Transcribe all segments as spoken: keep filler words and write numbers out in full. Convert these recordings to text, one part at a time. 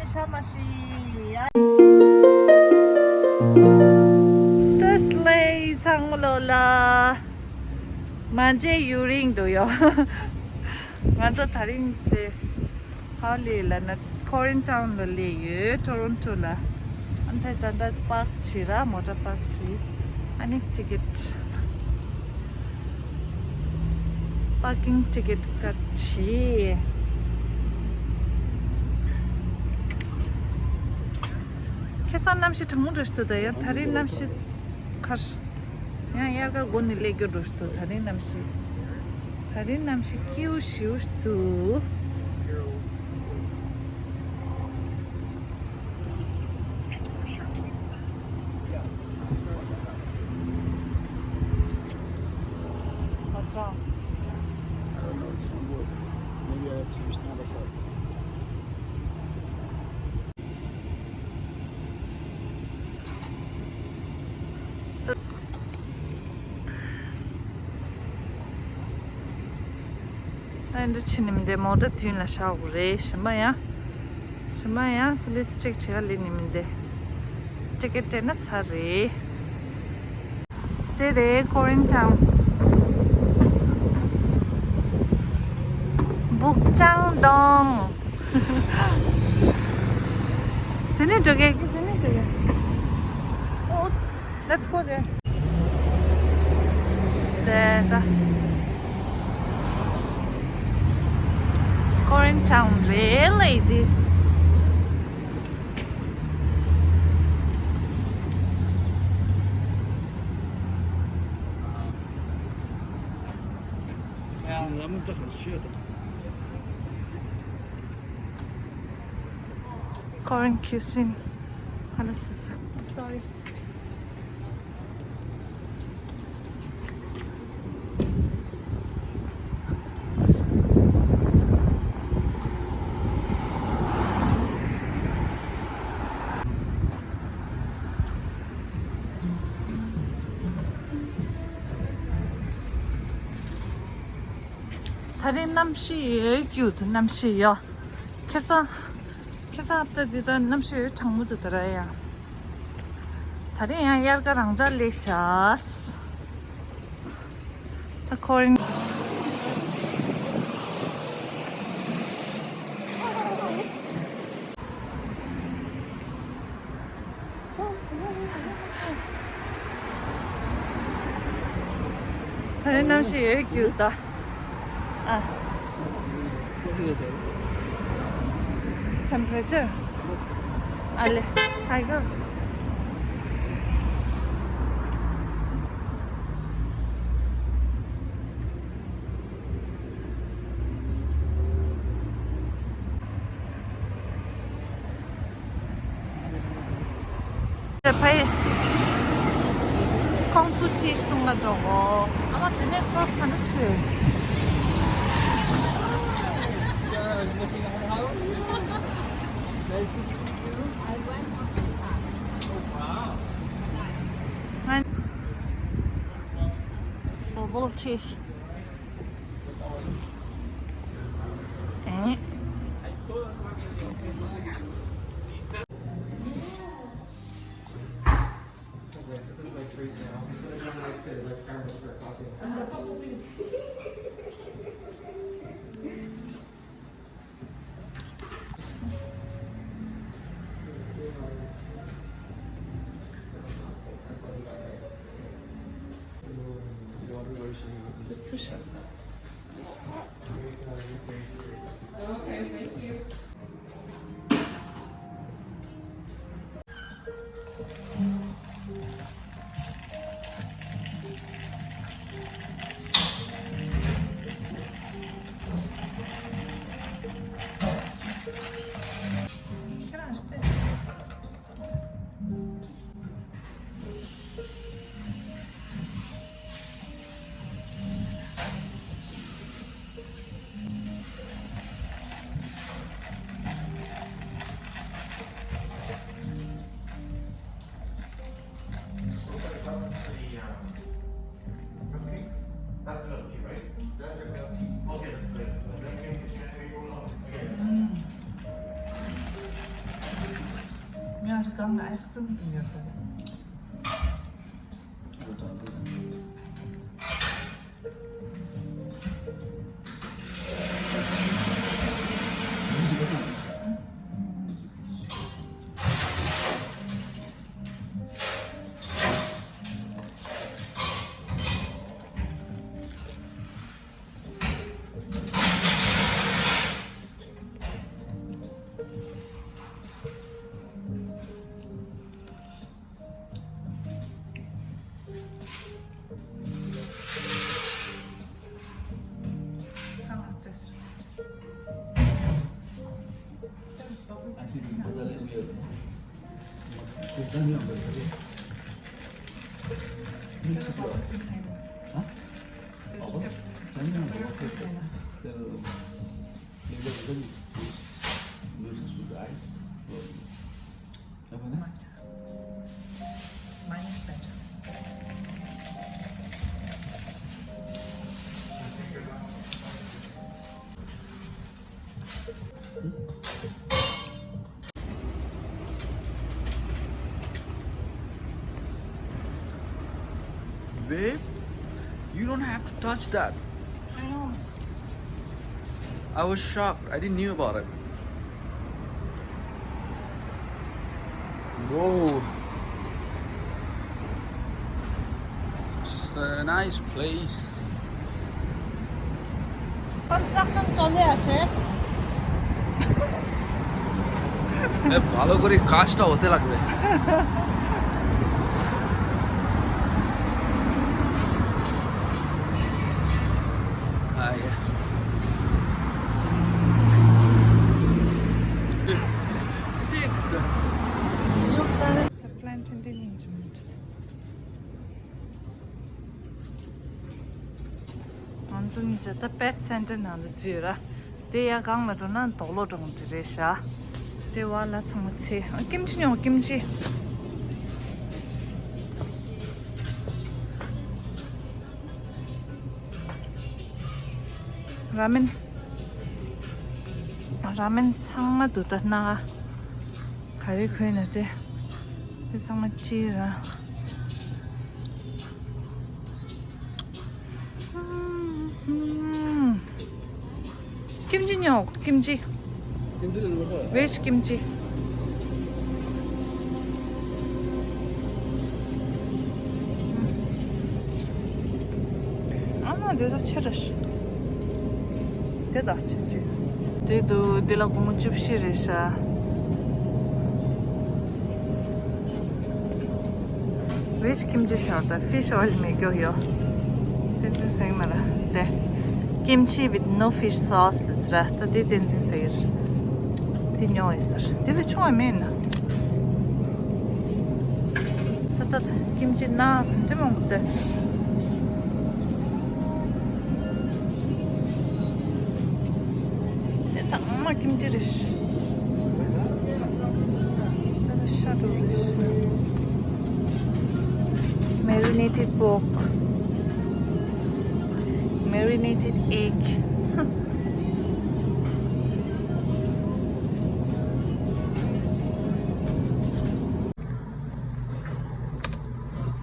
ཤ་མ་ཤི་ཡ། ཏོས་ལེ་ཚང་མ་ལོ་ལ། མ་མཇལ་ཡུན་རིང་འདུག་ཡོ། ང་ཚོ་དེ་རིང་དེ་ཧ་ལས་ལ་ན་ཀོ་རིན་ཊའུན་ལ་སླེབས་ཡོད། ཊོ་རོན་ཊོ་ལ། ཨ་ནི་ད་ལྟ་པཱརཀ་བྱས་ར། མོ་ཊ་པཱརཀ་བྱས། ཨ་ནི་ཊི་ཀེ་ཊི། པཱར་ཀིང་ཊི་ཀེ་ཊི་བཀག་བྱས། ཁ་སང་གནམ་གཤིས་གྲང་མོ་འདྲ་ཞིག་འདུག་ད་ཡང་དེ་རིང་གནམ་གཤིས་ཁར། ཡང་དབྱར་ཁ་འགོ་ནས་སླེབས་རྒྱུ་འདྲ་ཞིག་འདུག་དེ་རིང་གནམ་གཤིས། དེ་རིང་གནམ་གཤིས་སྐྱིད་པོ་ཞེ་པོ་ཞིག་འདུག What's wrong? I don't know, it's not working. Maybe I have to use another part. ཨ་འདི་ཕྱི་ནས་མི་འདི་མོ་ཊ་མདུན་ལ་བཞག་དགོས་རེད། གཞན་པ་ཡང་། གཞན་པ་ཡང་པུ་ལིས་ཅེག་བྱེད་ག་སླེབས་ནས་མི་འདི། ཊི་ཀེ་ཊི་སྤྲད་ན་ཚར་རེད། དེ་རེད་ཀོ་རིན་ཊའུན། སྦུག་ཅང་དོང་། དེ་ནས་འགྲོ་གི། དེ་ནས་འགྲོ་གི། Oh, let's go there. དེ་ད། ཀོ་རིན་ཊའུན་རེད་ལེ་འདི། Korean cuisine. Hello, sister. Sorry. དེ་རིང་གནམ་གཤིས་ཡོད་རྒྱུ་འདུག་གནམ་གཤིས་ཡོད། ཁ་སང་། ཁ་སང་ཧབ་ཏ་འདི་ད་གནམ་གཤིས་ཡོད་གྲང་མོ་འདུག་ད་ར་ཡ། དེ་རིང་ཡང་དབྱར་ཁ་རང་འཇགས་སླེབས་ཤག་ད་ཁོ་རིང་། ད་རེས་གནམ་གཤིས་ཡོད་རྒྱུ་ད། ཨ། temperature. ཨ་ལེ། སའི་ཀལ། དེ་ཕའི། ཁོང་ཚོ་ཅི་ཞིག་གཏོང་ལ་འགྲོ་གོ། ཨ་མ་དེ་ནས་ཁོ་ས་ནས་ཆེ། ང་། bubble tea. ཨེ། ང་ཨའི་སི་ཀྲིམ་ཡོད་པ། Babe, you don't have to touch that. I know. I was shocked. I didn't knew about it. Whoa. It's a nice place. Construction चले আছে। এ, ভালো করে কাজটা হতে লাগবে। আয়। Plantain དེ་ཉིན་གྱི་མིན་འགྲོ། ང་ཚོ་གཉིས་ཀྱི་ད་པེཊ་སེན་ཊར་ནང་དུ་འཛུལ་ཡོད་ར། དེ་ཡར་སྒང་ལ་འགྲོ་ན་དོག་ལོ་གྲོང་དེ་རེད་ཤག་དེ་བར་ལ་ཚང་མ་ཚེ། ཨ། ཀིམ་ཅི་ཉོ། ཀིམ་ཅི། ར་མེན། ར་མེན་ཚང་མ་འདུག་ད་ན། ག་རེ་གོན་ན་དེ། དེ་ཚང་མ་ཅི་ར། ཀིམ་ཅི་ཉོ། ཀིམ་ཅི། ཀིམ་ཅི་ལ་ཉོ་ས། ཝེཇ་ཀིམ་ཅི། ཨ་མ་དེ་ཚོ་ཆེ་ར་ཤི། དེ་དག་ཕྱིན་ཅི། དེ་འདུག་དེ་ལ་སྒོར་མོ་བཅུ་བཞི་རེད་ཤག་ཝེཇ་ཀིམ་ཅི་ཤོར་ད་ཕིཤ་ཨོ་ཡིལ་མེད་རྒྱུ་ཡོད། དེ་ཚོ་སེང་མ་ར་དེ། Kimchi with no fish sauce ལ་ཟེར། ད་དེ་བསྟན་འཛིན་ཟེར། དེ་ཉོ་ཡི་ཟེར། དེ་ལས་ཆུང་བ་མེད་ན། ད་ད་ཀིམ་ཅི་ན་གང་ཅི་མང་པོ་དེ། དེ་ཚང་མ་ཀིམ་ཅི་རེད། ད་ཤ་འགྲོ་རེད། Marinated pork, marinated egg.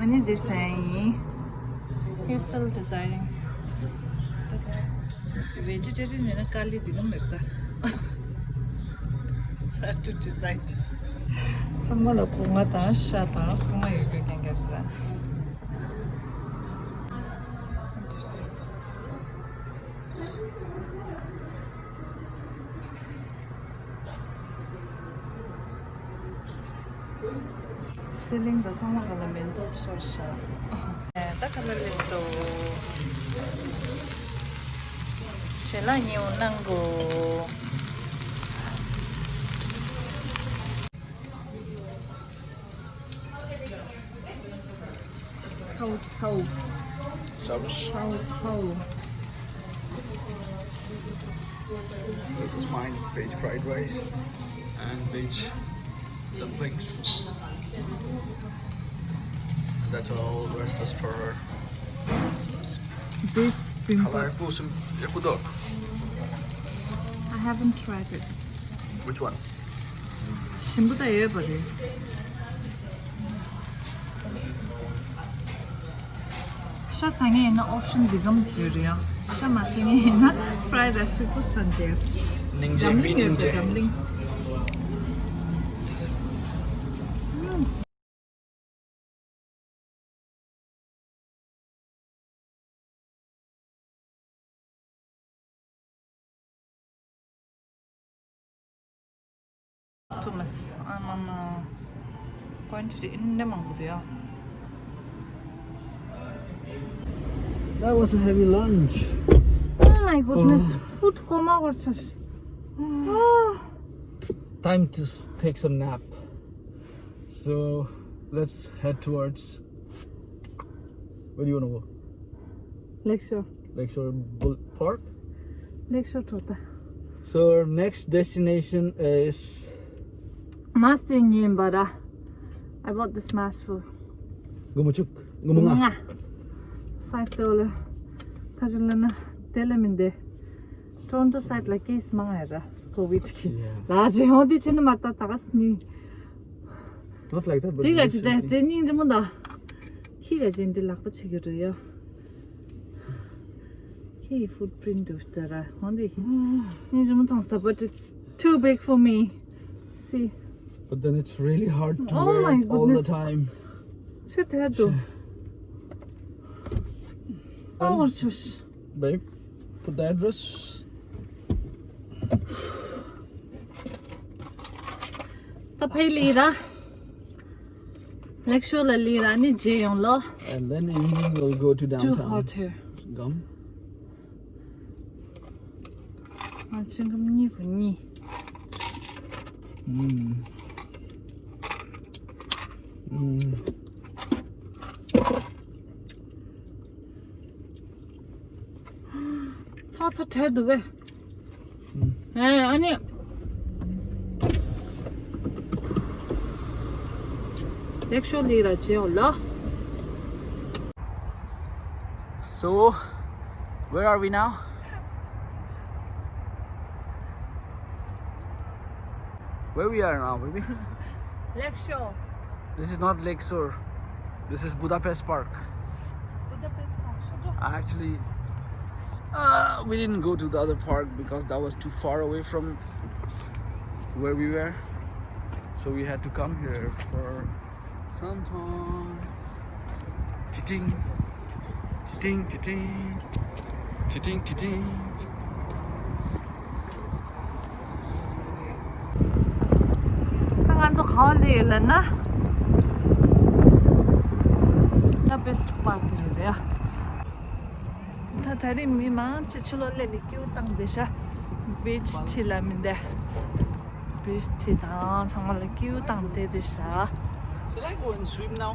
ཨ་ནི་འདི་སེང་ཡིན། He's still deciding. Vegetarian ཡིན་ན་དཀའ་ལས་འདི་ག་མེད་ད། It's hard to decide. ཚང་མ་ལ་སྒོ་ང་དང་ཤ་དང་ཚང་མ་ཡོད་རྒྱུ་རྐྱང་རྐྱང་རེད་ད། སི་ལིང་དང་ཚང་མ་ག་ལ་མེ་ཏོག་ཤར་ཤག་ད་ག་ལ་སླེབས་སོང་། ཞལ་ལག་ཉེ་བོ་གནང་དགོས། ཚའོ་ཚའོ། ཚའོ་ཚའོ། This is mine, veg fried rice and veg dumplings. That's all, rest is for her. Beef bibimbap. Kalai pusum yakudo. I haven't tried it. Which one? ཞིམ་པོ་ད་ཡོད་པ་རེད། ཤ་ཟ་མཁན་ཡིན་ན་ཨོབ་ཤན་འདི་གམ་བཟོས་རེད་ཡ། ཤ་མ་ཟ་མཁན་ཡིན་ན་ཕ་རའི་རའི་སི་ཅིག་པོ་ཟ་འདིར། སྙིང་རྗེ། འཛམ་གླིང་ཡོད་པའི་སྙིང་རྗེ། འཛམ་གླིང་། Thomas, I'm on a quantity in the Mongolia. That was a heavy lunch. Oh my goodness. Oh. Food coma or such. Oh. Time to s- take some nap. So let's head towards, where do you want to go? Lakeshore. Lakeshore Boul- Park? Lakeshore Tota. So our next destination is Masting in Bara. I bought this mask for Gumuchuk. Gumunga. Five dollar. Kajulana. Telaminde. Toronto side la case manga era. Covid ki. Yeah. La je hodi chen marta tagas ni. Not like that, but དེ་ག་ཅི་དེ་དེ་སྙིང་རྗེ་མོ་འདུག་ཁྱི་ག་ཅི་འདི་ལག་པ་ཆེ་གི་འགྲོ་ཡ། ཁྱི་ཡི་ཕུཊ་པི་རིན་ཊི་འདུག་ད་ར། འོན་ཏེ་སྙིང་རྗེ་མོ་མཐོང་ས། But it's too big for me. See. But then it's really hard to Oh wear my it all the goodness. Time. ཆུ་དྲ་འདུག་ཨོ་ཆུ། Babe, put the address. ད་ཕེ་ལི་ར། ལེགས་ཤོ་ལ་ལི་ར་ནི་རྗེས་ཡོང་ལོ། And then evening we'll go to Too downtown. Hot here. Gum. ང་ཆིང་ཀམ་གཉིས་པོ་གཉིས། ཨུམ། ཨུམ། ཚ་ཚ་བྲལ་འདུག་བས། ཨུམ། ཨེ་ཨ་ནི། ལེགས་ཤོ་ལི་ར་རྗེས་ཡོང་ལོ། So, where are we now? Where we are now, baby? Lakeshore. This is not Lakeshore. This is Budapest Park. Budapest Park. Shut up. Actually, uh, we didn't go to the other park because that was too far away from where we were. So we had to come here for Santon. Titing. Titing, titing. Titing, titing. ད་ང་ཚོ་ག་པར་སླེབས་ཡོད་ལབ་ན། Budapest Park སླེབས་ཡོད། ད་ད་རེས་མི་མང་ཆེ་ཕྱི་ལོགས་སླེབས་ནས་ཀིའུ་བཏང་བསྡད་ཤག་བིཆ་འཁྲིས་ལ་མི་འདུག་བིཆ་འཁྲིས་དང་ཚང་མ་ལ་ཀིའུ་བཏང་བསྡད་བསྡད་ཤག Should I go and swim now?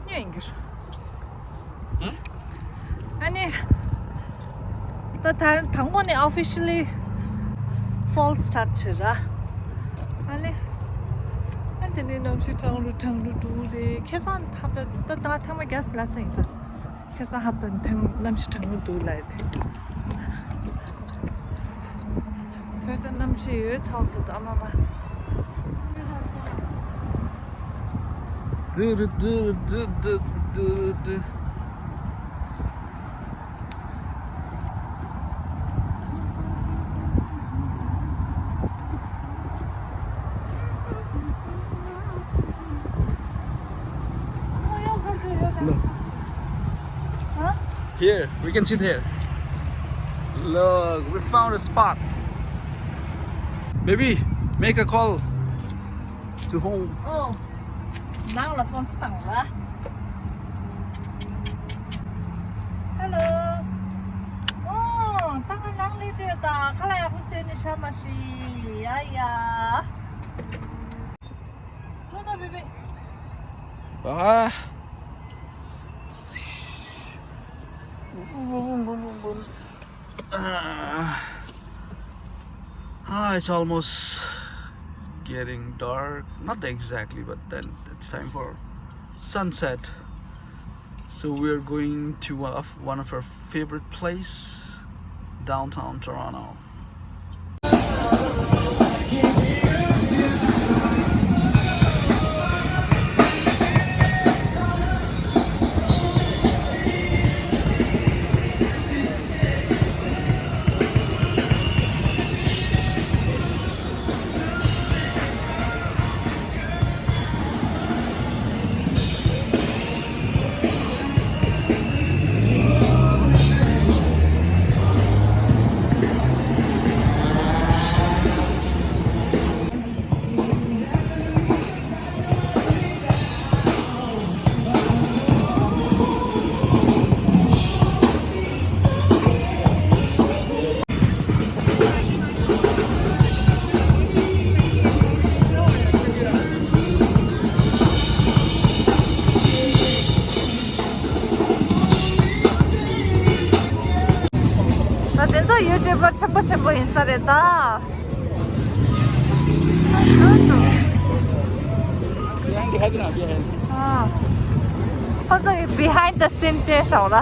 ཉོན་གྱི་རེད། ཨ་ནི། ད་ད་དང་པོ་ནས་ཨོ་ཕི་ཤལ་ལི་ཕོལ་སི་སི་ཊཱར་ཊི་བྱེད་ར། ཨ་ནི། ཨ་དེ་ནས་གནམ་གཤིས་གྲང་རུ་གྲང་རུ་འགྲོ་གི་རེད། ཁ་སང་ད་ད་ད་ཐེངས་མ་རྒྱ་སི་ལ་སེང་ཙང་། ཁ་སང་ཧབ་ཏ་ཐེངས་གནམ་གཤིས་གྲང་མོ་འདུག་ལབ་ཡོད་དེ། ཁ་སང་གནམ་གཤིས་ཡོད་ཚ་བ་སོགས་ཨ་མ་མ། དུ་རུ་དུ་རུ་དུ་དུ་དུ་རུ་དུ། No. Huh? Here, we can sit here. Look, we found a spot. Baby, make a call to home. Oh. ནང་ལ་ཕོན་བཏང་ར། Hello. ཨོ། ད་ང་ནང་ལ་སླེབས་ད། ཁ་ལག་ཡག་པོ་བཟས་ནས་ཤ་མ་ཤི། ཡ་ཡ། འགྲོ་ད་བི་བི། ཨ། Ah, ah, it's almost getting dark. Not exactly, but then it's time for sunset. So we're going to one of, one of our favorite place, downtown Toronto. ཡིན་ས་རེད་ད། Behind the head, behind. ཨ། ཁོ་ཚོ་གི་behind the scene བསྟན་ཤག་ལ།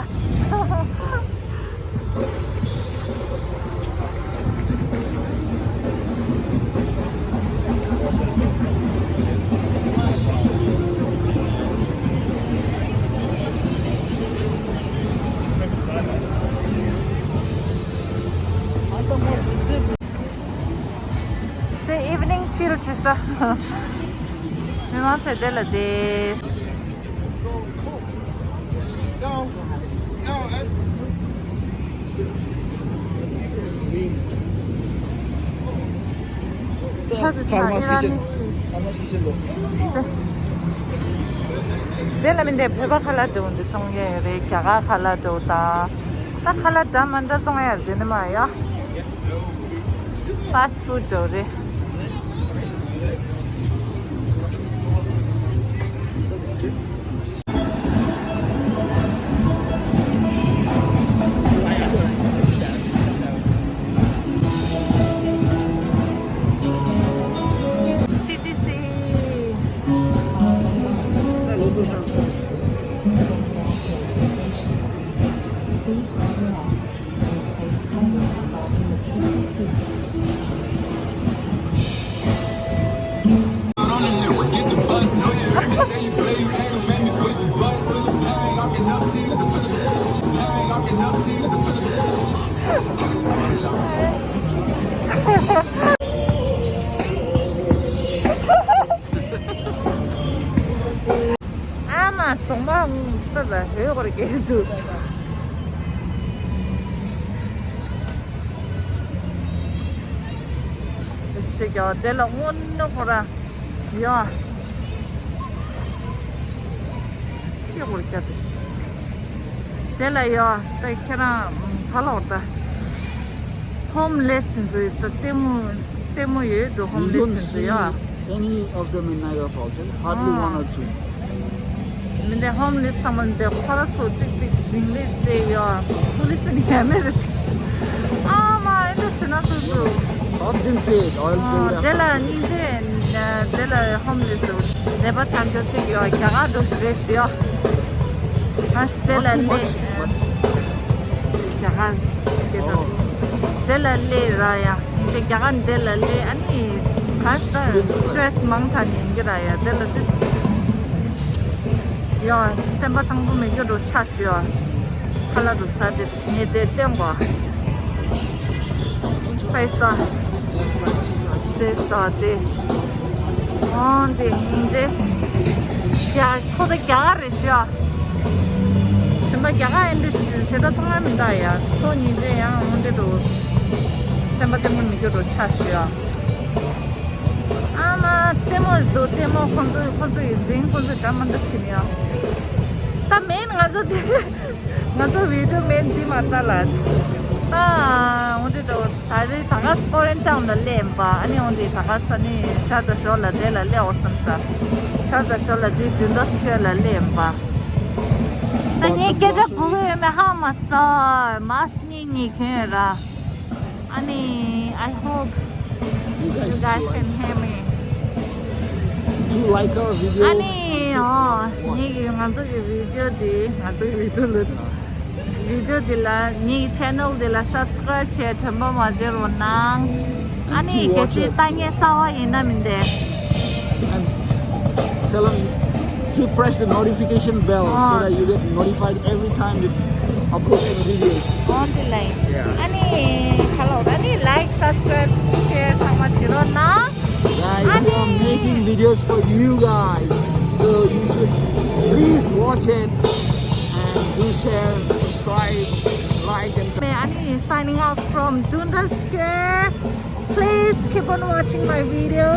དེ་evening chill བྱེད་ས། མི་མང་ཆེ་དེ་ལ་བསྡད། ཆ་དེ་ཆ་ཨི་རན་ནི་ཆེ། དེ་ལ་མི་འདི་བོད་པ་ཁ་ལག་འདྲ་བོ་འདི་བཙོང་ཡས་རེད། རྒྱ་གར་ཁ་ལག་འདྲ་བོ་དང་། ད་ཁ་ལག་འདྲ་མི་འདྲ་བཙོང་ཡས་རེད་ནི་མ་ཡ། Fast food འདྲ་བོ་རེད། T T C. Local transport. Please wear your mask and place pending in the T T C. ཨ་མ་གདོང་པ་ལྟ་ད་ཧོད་སྐོར་སྐྱེལ་འདུག་ཤི་རྒྱག་དེ་ལ་དངོས་གནས་ཁོ་ར་ཡ། ཤི་སྐོར་སྐྱེལ་དུ་ཤི། དེ་ལ་ཡ་ད་ཁྱེད་རང་ག་ལོག་ད། Homeless ཚོའི་ལྟད་མོ་ལྟད་མོ་ཡོད་འདུག You don't Homeless ཚོའི་see ཡ། Any of them in Niagara Falls, eh? Hardly one or two. མི་འདི་Homeless ཚང་མ་འདི་ཁོ་ར་ཚོ་གཅིག་གཅིག་འཛིང་ལས་རྩེ་ཡོད། Police ནི་ཡ་མེད་རེད། ཨ་མ་ཨེ་འདྲ་ཞེ་ན་སོ་སོ། Cops didn't say it, or else they would have དེ་ལ་སྙིང་རྗེ། དེ་ལ་Homeless ཚོ་ནད་པ་ཆགས་རྒྱུ་གཅིག་ཡོད། རྒྱ་གར་འགྲོ་རེད་ཞེ་ཡོད། ཨ་དེ་ལ་ནི་རྒྱ་གར་དེ་དང་དེ་ལ་ལས་ར་ཡ། དེ་རྒྱ་གར་འདི་ལ་ལས་ཨ་ནི་ག་ས་stress མང་དྲགས་ནས་ཡིན་གྱི་ར་ཡ། དེ་ལ་དེ་ཡ་སེམས་པ་ཐང་པོ་མེད་རྒྱུ་འགྲོ་ཆ་ཞུ་ཡ། ཁ་ལག་རུ་ས་དེ་ངས་དེ་བསྟན་པ། ཕེ་ས་དེ་ས་དེ་འོང་དེ་ཡིན་དེ་ཡ་ཁོ་དེ་རྒྱ་གར་རེད་ཤག་གཞན་པ་རྒྱ་གར་ཨེ་འདྲ་ཞེ་དྲག་མཐོང་ཡ་མི་འདུག་ཡ། ཁོ་ཉིན་རེ་ཡང་འོང་དེ་འགྲོ། སེམས་པ་ལྟད་མོ་མི་སྐྱོ་འགྲོ་ཆ་ཞུ་ཡ། ཨ་མ་ལྟད་མོ་འདུག་ལྟད་མོ་ཁོང་ཚོ་ཁོང་ཚོ་ཡི་འཛིན་ཁོང་ཚོ་འདྲ་མི་འདྲ་བྱེད་ནི་ཡ། ད་མེན་ང་ཚོ་དེ་ང་ཚོ་བི་ཌིའོ་མེན་འདི་མ་ལྟ་ལ། ད་འོང་དེ་འགྲོ། ད་རེས་ད་ག་ཀོ་རིན་ཊའུན་ལ་སླེབས་པ། ཨ་ནི་འོང་དེ་ད་ག་ས་ནི་ཤར་དང་ཞོར་ལ་དེ་ལ་སླེབས་འོ་བསམ་ས། ཤར་དང་ཞོར་ལ་དེ་ཌུན་ཌ་སི་ཀོ་ཝེར་ལ་སླེབས་པ། ད་ངས་སྐད་ཆ་གོ་གི་ཡོད་མེད་ཧ་མ་སོང་། མཱསི་གཉིས་གཉིས་གྱོན་ཡོད་ར། ཨ་ནི་I hope you guys can hear me. Do like our video. ཨ་ནི་ཨོ་ངེད་ཀྱི་ང་ཚོ་གི་བི་ཌིའོ་འདི་ང་ཚོ་གི་བི་ཌིའོ་ལ། བི་ཌིའོ་འདི་ལ་ངེད་ཀྱི་ཆེ་ནལ་འདི་ལ་སབ་སི་ཀ་རའིབ་བྱས་དྲན་པ་མ་བརྗེད་རོགས་གནང་། ཨ་ནི་གལ་སྲིད་ལྟ་མཁན་གསར་པ་ཡིན་ན་མིན་ཏེ། And tell them to press the notification bell so that you get notified every time we upload any videos. ཨོ་འདི་ལ་ཡིན། Yeah. ཨ་ནི་ཧ་ལོ། ཨ་ནི་ལའིཀ་སབ་སི་ཀ་རའིབ་ཤེར་ཚང་མ་བྱེད་རོགས་གནང་། Guys, we are making videos for you guys, so you should please watch it and do share, subscribe, like, and. ཨ་ནི་signing out from Dundas Square. Please keep on watching my video.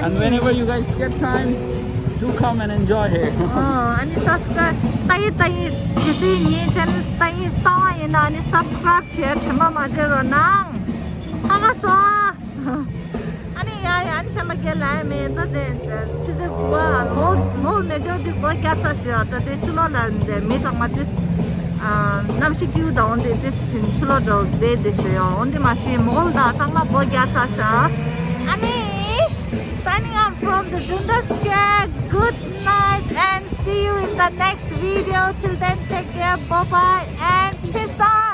And whenever you guys get time, do come and enjoy here. ཨ་ནི་སབ་སི་ཀ་རའིབ་ལྟ་ཡི་ལྟ་ཡི་གལ་སྲིད་ངའི་ཆེ་ནལ་ལྟ་ཡི་གསར་པ་ཡིན་ན་ཨ་ནི་སབ་སི་ཀ་རའིབ་བྱས་དྲན་པ་མ་བརྗེད་རོགས་གནང་། ཧ་ག་སོང་། ཨ་ནི་ཡ་ཡ་ཨ་ནི་ཤ་མ་སྐྱེལ་ལ་ཡ་མེད་ད་དེ་ཆུ་ཚོད་དགུ་པ་ལོ་ལོ་མེ་ཇོར་ཏི་སྒོ་རྒྱག་ཚར་ཞུ་ཡ། ད་དེ་ཕྱི་ལོགས་ལ་འདི་མི་ཚང་མ་དེ་ གནམ་གཤིས་སྐྱིད་པོ་དང་འོན་ཏེ་དེ་བཞིན་ཕྱི་ལོགས་འགྲོ་བསྡད་བསྡད་ཤག་ཡོད། འོན་ཏེ་མ་གཞི་མོག་ལ་དང་ཚང་མ་སྒོ་རྒྱག་ཚར་ཤག་ཨ་ནི། Signing out from the Dundas Square. Good night and see you in the next video. Till then, take care. Bye bye and peace out.